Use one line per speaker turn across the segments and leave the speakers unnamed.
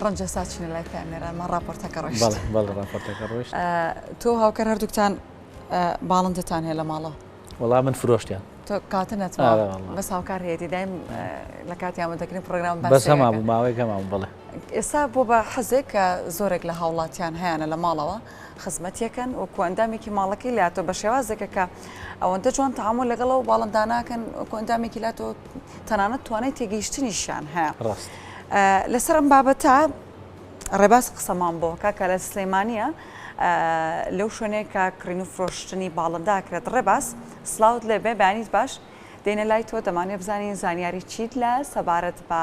ڕەنجە ساچینە لای پەیامنێرانمان ڕاپۆرتەکە ڕۆیشت.
بەڵێ بەڵێ ڕاپۆرتەکە ڕۆیشت.
تۆ هاوکار هەردووکتان باڵندەتان هەیە لە ماڵەوە؟
وەڵا من فرۆشتیان.
تۆ کاتە نەتما بەس هاوکار هەیەی دایم لە کاتی ئامادەکردنی پرۆگرام
بەس هەما بوو ماوەیەک هەما بوو بەڵێ.
ئێستا بۆ بە حەزێک کە زۆرێک لە هاوڵاتیان هەیانە لە ماڵەوە خزمەتیەکەن وەکو ئەندامێکی ماڵەکەی لاتۆ بە شێوازێکە کە ئەوەندە جوان تەعامول لەگەڵ ئەو باڵنداناکەن وەکو ئەندامێکی لاتۆ تەنانەت توانای تێگەیشتنیشیان هەیە.
ڕاست.
لەسەر ئەم بابەتە ڕێباز قسەمان بۆ کا کە لە سلێمانیە لەو شوێنەیە کە کڕین و فرۆشتنی باڵندە ئەکرێت. ڕێباز سڵاوت لێ بێ بەیانیت باش. دێینە لای تۆ دەمانەوێت بزانین زانیاری چیت لە سەبارەت بە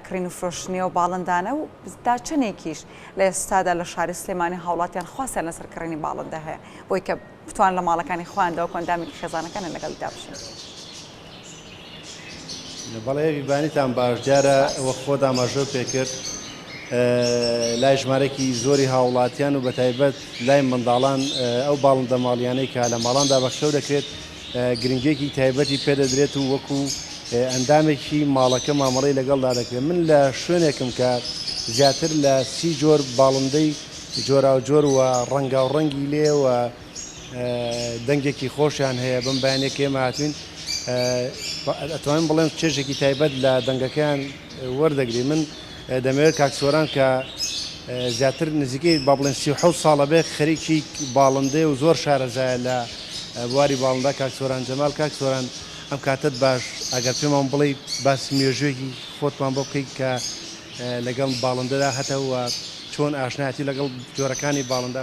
کڕین و فرۆشتنی ئەو باڵندانە و تا چەندێکیش لە ئێستادا لە شاری سلێمانی هاوڵاتیان خواستیان لەسەر کڕینی باڵندە هەیە بۆی کە بتوان لە ماڵەکانی خۆیاندا وەکو ئەندامێکی خێزانەکانیان لەگەڵیدا بژین.
بەڵێ بیبانیتان باش دیارە وەک خۆت ئاماژەو پێکرد لای ژمارەکی زۆری هاوڵاتیان و بەتایبەت لای منداڵان ئەو باڵندە ماڵیانەی کە لە ماڵاندا بەخێو دەکرێت گرنگیەکی تایبەتی پێدەدرێت و وەکو ئەندامێکی ماڵەکە مامەڵەی لەگەڵدا دەکرێت من لە شوێنێکم کە زیاتر لە سی جۆر باڵندەی جۆراوجۆر و ڕەنگاوڕەنگی لێ و دەنگێکی خۆشیان هەیە بەم بەیانیە کە ئێمە هاتوین ئەتوانم بڵێم چێژێکی تایبەت لە دەنگەکەیان وەردەگری من دەمەوێت کاک سۆران کە زیاتر نزیکەی با بڵێن 37 ساڵە بێ خەریکی باڵندەیە و زۆر شارەزایە لە بواری باڵندا کاک سۆران جەمال کاک سۆران ئەم کاتت باش ئەگەر پێمان بڵێی باسی مێژوویەکی خۆتمان بۆ بکەیت کە لەگەڵ باڵندەدا هەتە و چۆن ئاشنایەتی لەگەڵ جۆرەکانی باڵندە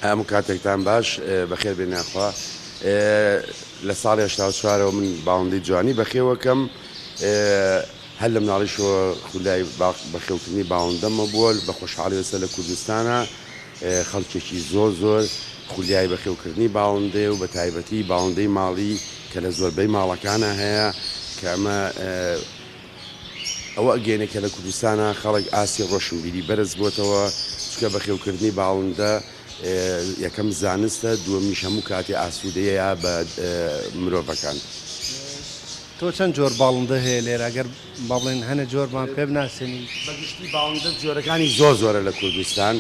هەموو کاتێکتان باش بەخێر بێن یاخوا لە ساڵی 84ەوە من باڵندەی جوانی بەخێوەکەم هەر لە مناڵیشەوە خولای بەخێوکردنی باڵندەمە بووە بە خۆشحاڵی ئێستا لە کوردستانە خەڵکێکی زۆر زۆر خولیای بەخێوکردنی باڵندەیە و بە تایبەتی باڵندەی ماڵی کە لە زۆربەی ماڵەکانە هەیە کە ئەمە ئەوە ئەگەیەنێ کە لە کوردستانا خەڵک ئاستی ڕۆشنبیری بەرز بۆتەوە، چونکە بەخێوکردنی باڵندە یەکەم زانستە، دووەمیش هەموو کاتێ ئاسوودەیە بە مرۆڤەکان.
تۆ چەند جۆر باڵندە هەیە لێرە گەر با بڵێین هەنێ جۆرمان پێ بناسێنی؟
بە گشتی باڵندە جۆرەکانی زۆر زۆرە لە کوردستان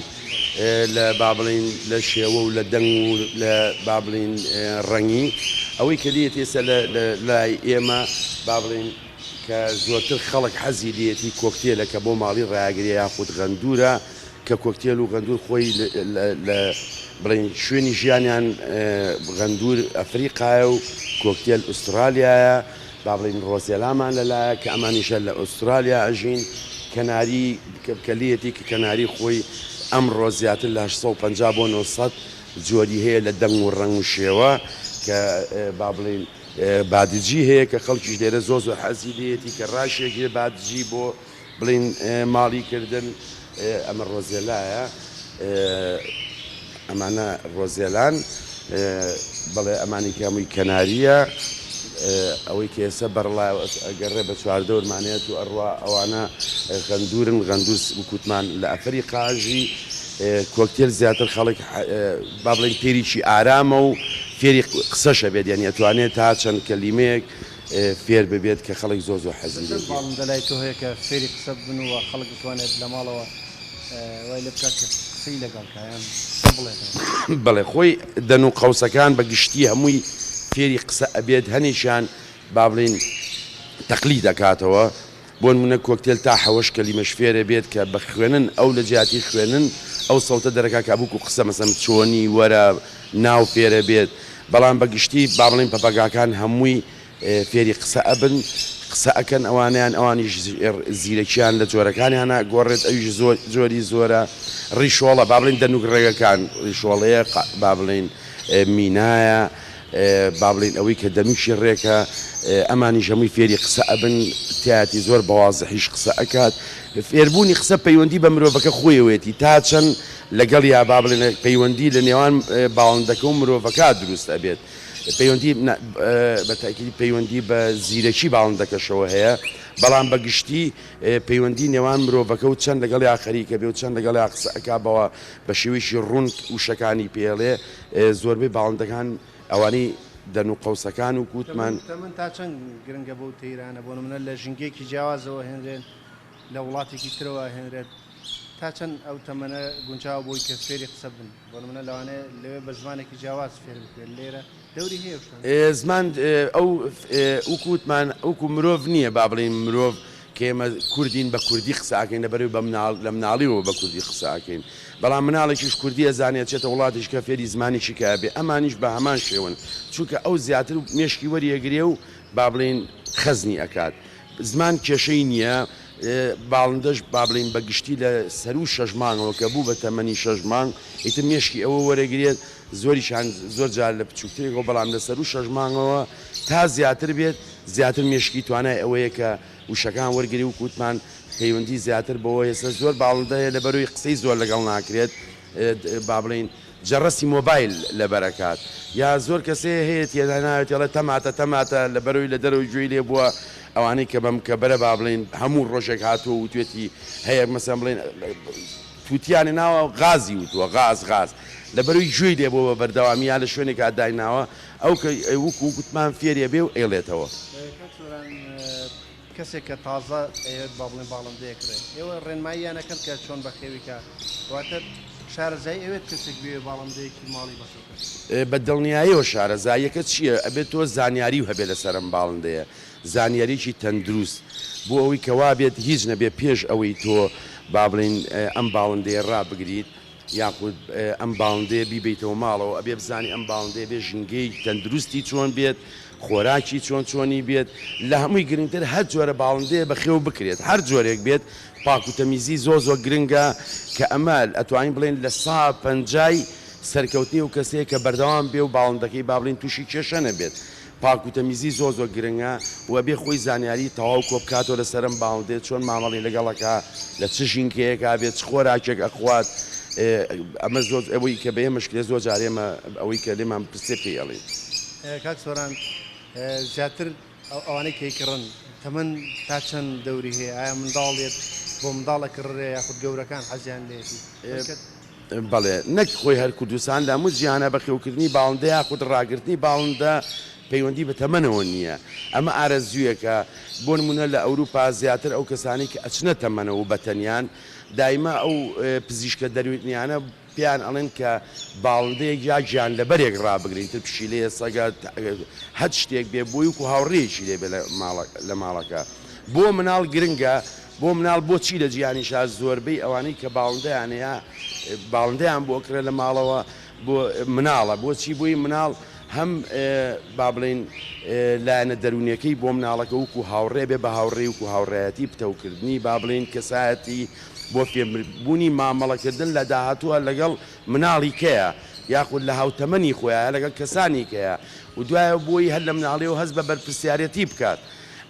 لە با بڵێین لە شێوە و لە دەنگ و لە با بڵێین ڕەنگی ئەوەی کە لێیەتی ئێستا لە لای ئێمە با بڵێین کە زۆرتر خەڵک حەزی لێیەتی کۆکتێلە کە بۆ ماڵی ڕایەگرێ یاخود غەندوورە کە کۆکتێل و غەندوور خۆی لە بڵێین شوێنی ژیانیان غەندوور ئەفریقایە و کۆکتێل ئوسترالیایە با بڵێین ڕۆزێلامان لەلایە کە ئەمانیشە لە ئوسترالیا ئەژین کەناری کە لێیەتی کە کەناری خۆی ئەمڕۆ زیاتر لە 850 بۆ 900 جۆری هەیە لە دەنگ و ڕەنگ و شێوە کە با بڵێین بادجی هەیە کە خەڵکیش لێرە زۆر زۆر حەزی لێیەتی کە ڕاشێگرێ بادجی بۆ بڵین ماڵی کردن ئەمە ڕۆزێلایە ئەمانە ڕۆزێلان بەڵێ ئەمانی کە هەمووی کەناریە ئەوەی کە ئێستا بەرڵای ئەگەڕێ بە چواردەورمانەیەت و ئەڕوا ئەوانە غەندورن غەندور وکوتمان لە ئەفریقا ئەژی کۆکتێل زیاتر خەڵک با بڵێین فێریکی ئارامە و فێری قسەش ئەبێت یانی ئەتوانێت تا چەند کەلیمەیەک فێر ببێت کە خەڵک زۆر زۆر حەزی
لێ چەند باڵندە لای تۆ هەیە کە فێری قسە ببن و خەڵک بتوانێت لە ماڵەوە وای لێ بکات کە قسەی لەگەڵ کا یان قسە بڵێتەوە؟
بەڵێ خۆی دەن و قەوسەکان بە گشتی هەمووی فێری قسە ئەبێت هەنێکیان با بڵێین تەقلید ئەکاتەوە بۆ نمونە کۆکتێل تا حەوەش کەلیمەش فێرە بێت کە بە خوێنن ئەو لە جیاتی خوێنن ئەو سەوتە دەرەکا کە وەکو قسە مەسەن چۆنی وەرە ناو فێرە بێت بەڵام بە گشتی با بڵێین پەپەگاکان هەمووی فێری قسە ئەبن قسە ئەکەن ئەوانەیان ئەوانیش زیرەکیان لە جۆرەکانیان ئەگۆڕێت ئەویش زۆر جۆری زۆرە ڕیشۆڵە با بڵێین دەنوک ڕێگەکان ڕیشۆڵەیە با بڵێین مینایە با بڵێین ئەوەی کە دەنوکی ڕێکە ئەمانیش هەمووی فێری قسە ئەبن تیایەتی زۆر بە وازحیش قسە ئەکات فێربوونی قسە پەیوەندی بە مرۆڤەکە خۆیەوەیەتی تا چەند لەگەڵیا با بڵێن پەیوەندی لە نێوان باڵندەکە و مرۆڤەکە دروست ئەبێت پەیوەندی بە تاکیدی پەیوەندی بە زیرەکی باڵندەکەشەوە هەیە بەڵام بە گشتی پەیوەندی نێوان مرۆڤەکە و چەند لەگەڵیا خەریکە بێ و چەند لەگەڵیا قسە ئەکا بەوە بە شێوەیەکی ڕوون وشەکانی پێڵێ زۆربەی باڵندەکان ئەوانەی دەن و قەوسەکان و کوتمان.
تەمەن تا چەند گرنگە بەو تەیرانە بۆ نمونە لە ژینگەیەکی جیاوازەوە هێنرێن لە وڵاتێکی ترەوە ئەهێنرێت. تا چەند ئەو تەمەنە گونجاوە بۆی کە فێری قسە بن؟ بۆ نمونە لەوانەیە لەوێ بە زمانێکی جیاواز فێر بکرێت لێرە دەوری هەیە ئەو شتانە؟
زمان ئەو وەکو وتمان وەکو مرۆڤ نییە با بڵێین مرۆڤ کە ئێمە کوردین بە کوردی قسە ئەکەین لەبەرئەوەی بە مناڵ لە مناڵیەوە بە کوردی قسە ئەکەین بەڵام مناڵێکیش کوردی ئەزانێ ئەچێتە وڵاتێکی کە فێری زمانێکی کە ئەبێ ئەمانیش بە هەمان شێوەن چونکە ئەو زیاتر مێشکی وەری ئەگرێ و با بڵێین خەزنی ئەکات زمان کێشەی نییە باڵندەش با بڵێین بە گشتی لە سەروو شەش مانگەوە کە بوو بە تەمەنی شەش مانگ ئیتر مێشکی ئەوە وەرەگرێت زۆریشان زۆر جار لە بچووکترێکەوە بەڵام لە سەروو شەش مانگەوە تا زیاتر بێت زیاتر مێشکی توانای ئەوەیە کە وشەکان وەرگری وەکو وتمان پەیوەندی زیاتر بەوە ئێستا زۆر باڵندە هەیە لەبەرەوەی قسەی زۆر لەگەڵ ناکرێت با بڵێین جەڕەسی مۆبایل لەبەر ئەکات یا زۆر کەسێ هەیە تێدا ناوێتی ئەڵێ تەماتە تەماتە لەبەرەوەی لە دەرەوەی گوێی لێ بووە ئەوانەی کە بەم کەبەرە با بڵێین هەموو ڕۆژێک هاتووە وتوێتی هەیە مەسەن بڵێین توتیانی ناوە غازی وتووە غاز غاز لەبەرەوەی گوێی لێ بووە بە بەردەوامی یا لە شوێنێکا دایناوە ئەو کە وەکو وتمان فێری ئەبێ و ئەیڵێتەوە.
کاک سۆران کەسێک کە تازە ئەیەوێت با بڵێین باڵندەیەک کڕێ ئێوە ڕێنماییان ئەکەن کە چۆن بەخێوی کا واتە شارەزایی ئەوێت کەسێک بێ باڵندەیەکی ماڵی بەخێو کات؟
بە دڵنیایەوە شارەزاییەکە چییە ئەبێت تۆ زانیاریو هەبێت لەسەر ئەم باڵندەیە زانیاریی تەندروست بۆ ئەوەی کە وابێت هیچ نەبێت پێش ئەوەی تۆ با بڵێین ئەم باڵندەیە ڕابگریت یاخود ئەم باڵندەیە بیبەیتەوە ماڵەوە ئەبێ بزانی ئەم باڵندەیە بێ ژینگەی تەندروستی چۆن بێت خۆراکی چۆن چۆنی بێت لە هەمووی گرنگتر هەر جۆرە باڵندەیە بەخێو بکرێت هەر جۆرێک بێت پاک و تەمیزی زۆر زۆر گرنگە کە ئەمە ئەتوانین بڵێین لە سا پەنجای سەرکەوتنی ئەو کەسەیە کە بەردەوام بێ و باڵندەکەی با بڵێین تووشی کێشە نەبێت پاک و تەمیزی زۆر زۆر گرنگە و ئەبێ خۆی زانیاری تەواو کۆبکاتەوە لەسەر ئەم باڵندەیە چۆن مامەڵەی لەگەڵ ئەکا لە چ ژینگەیەکا بێت چ خۆراکێک ئەخوات ئەمە زۆر ئەوەی کە بە ئێمەش کرێ زۆر جار ئێمە ئەوەی کە لێمان بپرسێ پێی ئەڵێین.
کاک سۆران زیاتر ئەوانەی کە ئەیکڕن تەمەن تا چەند دەوری هەیە ئایا منداڵ یەت بۆ منداڵ ئەکڕرێ یاخود گەورەکان حەزیان لێیەتی؟
بەڵێ نەک خۆی هەر کوردستان لە هەموو جیهانا بەخێوکردنی باڵندە یاخود ڕاگرتنی باڵندە پەیوەندی بە تەمەنەوە نییە ئەمە ئارەزوویەکە بۆ نموونە لە ئەوروپا زیاتر ئەو کەسانەی کە ئەچنە تەمەنەوە و بەتەنیان دایمە ئەو پزیشکە دەروونیانە پێیان ئەڵێن کە باڵندەیەک یا گیانلەبەرێک ڕابگرن ئیتر پشیلەیە سەگە هەچ شتێک بێ بۆی وکو هاوڕێیەکی لێ بێ لە ماڵەکە بۆ مناڵ گرنگە بۆ مناڵ بۆچی لە جیهانیشا زۆربەی ئەوانەی کە باڵندەیان هەیە باڵندەیان بۆ ئەکڕێ لە ماڵەوە بۆ مناڵە بۆچی بۆی مناڵ هەم با بڵێین لایەنە دەروونیەکەی بۆ مناڵەکە وکو هاوڕێ بێ بە هاوڕێی وکو هاوڕێیەتی پتەوکردنی با بڵێین کەسایەتی بۆ فێربوونی مامەڵەکردن لە داهاتووە لەگەڵ مناڵی کەیە یاخود لە هاوتەمەنی خۆیان لەگەڵ کەسانی کەیە و دوایەوە بۆی هەر لە مناڵیەوە هەست بە بەرپرسیارەتی بکات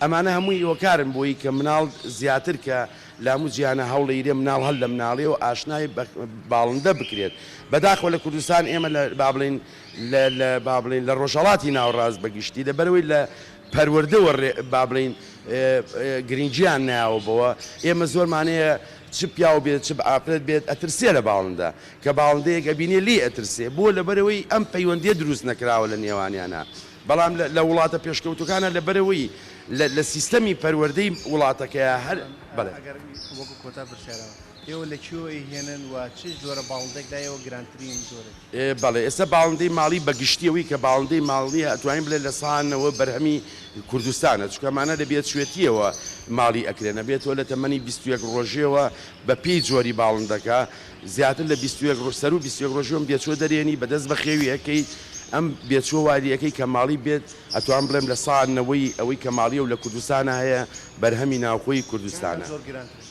ئەمانە هەمووی هۆکارن بۆی کە مناڵ زیاتر کە لە هەموو جیهانا هەوڵەیرێ مناڵ هەر لە مناڵیەوە ئاشنای بە باڵندە بکرێت بەداخەوە لە کوردستان ئێمە لە با بڵێین لە لە با بڵێین لە ڕۆژهەڵاتی ناوەڕاست بە گشتی لەبەرئەوەی لە پەروەردەوە ڕێ با بڵێین گرنگیان نایەوە بەوە ئێمە زۆرمان هەیە چ پیاو بێت چ ئافرەت بێت ئەترسێ لە باڵندە کە باڵندەیەک ئەبینێ لێی ئەترسێ بۆ لەبەرئەوەی ئەم پەیوەندیە دروست نەکراوە لە نێوانیانا بەڵام لە وڵاتە پێشکەوتوەکانا لەبەرئەوەی لە سیستەمی پەروەردەی وڵاتەکەیا هەر بەڵێ.
ئەگەر وەکو کۆتا پرسیارەوە ئێوە لە کوێوە ئەیهێنن و چ جۆرە باڵندەێک لای ئێوە گرانترین جۆرێتی؟
بەڵێ ئێستا باڵندەی ماڵی بە گشتی ئەوەی کە باڵندەی ماڵیە ئەتوانین بڵێ 90% بەرهەمی کوردستانە چونکە ئەمانە لە بێچوێتیەوە ماڵی ئەکرێن ئەبێت تۆ لە تەمەنی 21 ڕۆژیەوە بە پێی جۆری باڵندەکە زیاتر لە 21 ڕۆژ سەروو 21 ڕۆژی ئەم بێچوە دەرێنی بە دەست بەخێوی ئەکەیت ئەم بێچوە واریەکەی کە ماڵی بێت ئەتوانم بڵێم لە سا نەوەی ئەوەی کە ماڵیە و لە کوردستانا هەیە بەرهەمی ناوخۆی کوردستانە.
زۆر گرانترە.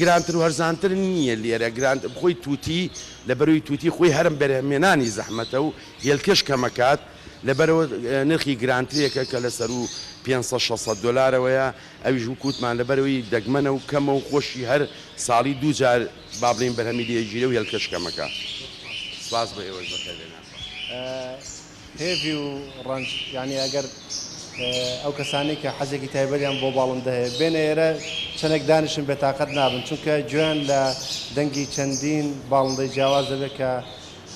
گرانتر و هەرزانتر نییە لێرە گران خۆی توتی لەبەرەوەی توتی خۆی هەرم بەرهەمێنانی زەحمەتە و هێلکەش کەمەکات لەبەرەوە نرخی گرانترێکە کە لە سەروو 500 600 دۆلارەوەیە ئەویش وەکو وتمان لەبەرەوەی دەگمەنە و کەمە و خۆشی هەر ساڵی دوو جار با بڵێین بەرهەمی لێ ئەگیرێ و هێلکەش کەمەکا. سپاس بۆ ئێوەش بەخێربێن.
هێڤی و ڕەنج یانی ئەگەر ئەو کەسانەی کە حەزێکی تایبەتیان بۆ باڵندە هەیە بێنە ئێرە چەندێک دانیشن بێتاقەت نابن چونکە گوێیان لە دەنگی چەندین باڵندەی جیاواز دەبێت کە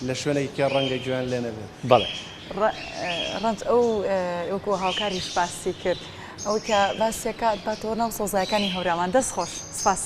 لە شوێنێکی کە ڕەنگە گوێیان لێ نەبێت.
بەڵێ.
ڕەنج ئەو وەکو هاوکاریش باسی کرد ئەوەی کە باسیەکات باتەوە ناو سەوزایەکانی هەورامان دەست خۆش سپاس.